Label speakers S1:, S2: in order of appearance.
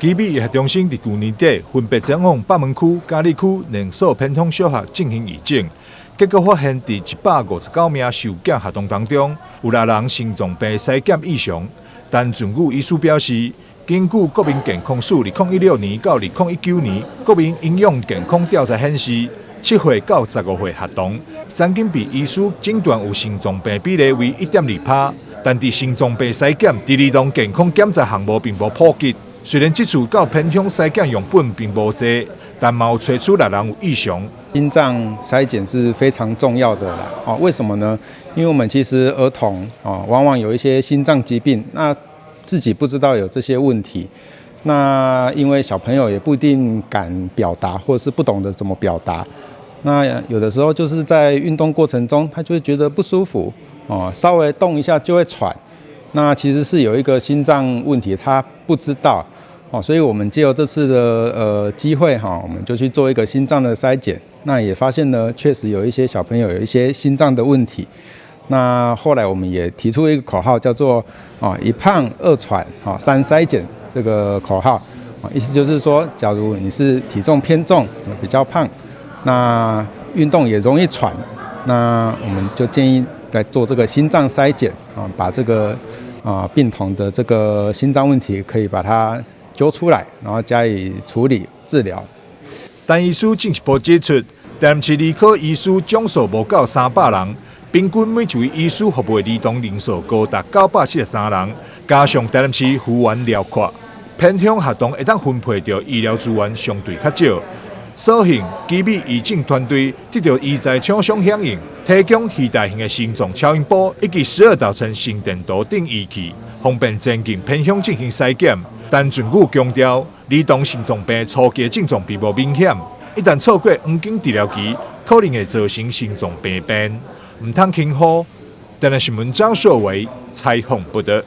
S1: 奇美醫學中心佇舊年底分別前往北門區、嘉義區兩所偏鄉小學進行義診，結果發現佇159名受檢學童當中，有六人心臟病篩檢異常。陳俊宇醫師表示，根據國民健康署2016年到2019年國民營養健康調查顯示，7歲到15歲學童曾經被醫師診斷有心臟病比例為1.2趴，但佇心臟病篩檢佇兒童健康檢查項目並無普及。雖然這次到偏鄉篩檢樣本並無濟，但嘛有揣出六人有異常。
S2: 心臟篩檢是非常重要的啦。哦，為什麼呢？因為我們其實兒童哦，往往有一些心臟疾病，那自己不知道有這些問題。那因為小朋友也不一定敢表達，或者是不懂得怎麼表達。那有的時候就是在運動過程中，他就會覺得不舒服哦，稍微動一下就會喘。那其實是有一個心臟問題，他不知道。哦，所以我們借由這次的機會哈，我們就去做一個心臟的篩檢。那也發現呢，確實有一些小朋友有一些心臟的問題。那後來我們也提出一個口號，叫做“啊一胖二喘，三篩檢”這個口號。意思就是說，假如你是體重偏重，比較胖，那運動也容易喘，那我們就建議來做這個心臟篩檢啊，把這個病童的這個心臟問題可以把它揪出來，然後加以處理治療。
S1: 陳醫師進一步指出，台南市兒科醫師總數無夠300人，平均每一位醫師服務的兒童人數高達973人，加上台南市幅員遼闊，偏鄉學童會當分配著醫療資源相對較少。所幸奇美義診團隊得著醫材廠商響應，提供攜帶型的心臟超音波以及12導程心電圖等儀器，方便前進偏鄉進行篩檢。陳俊宇強調，兒童心臟病初期症狀並無明顯，一旦錯過黃金治療期，可能會造成心臟病變，毋通輕忽。台南新聞張碩偉採訪報導。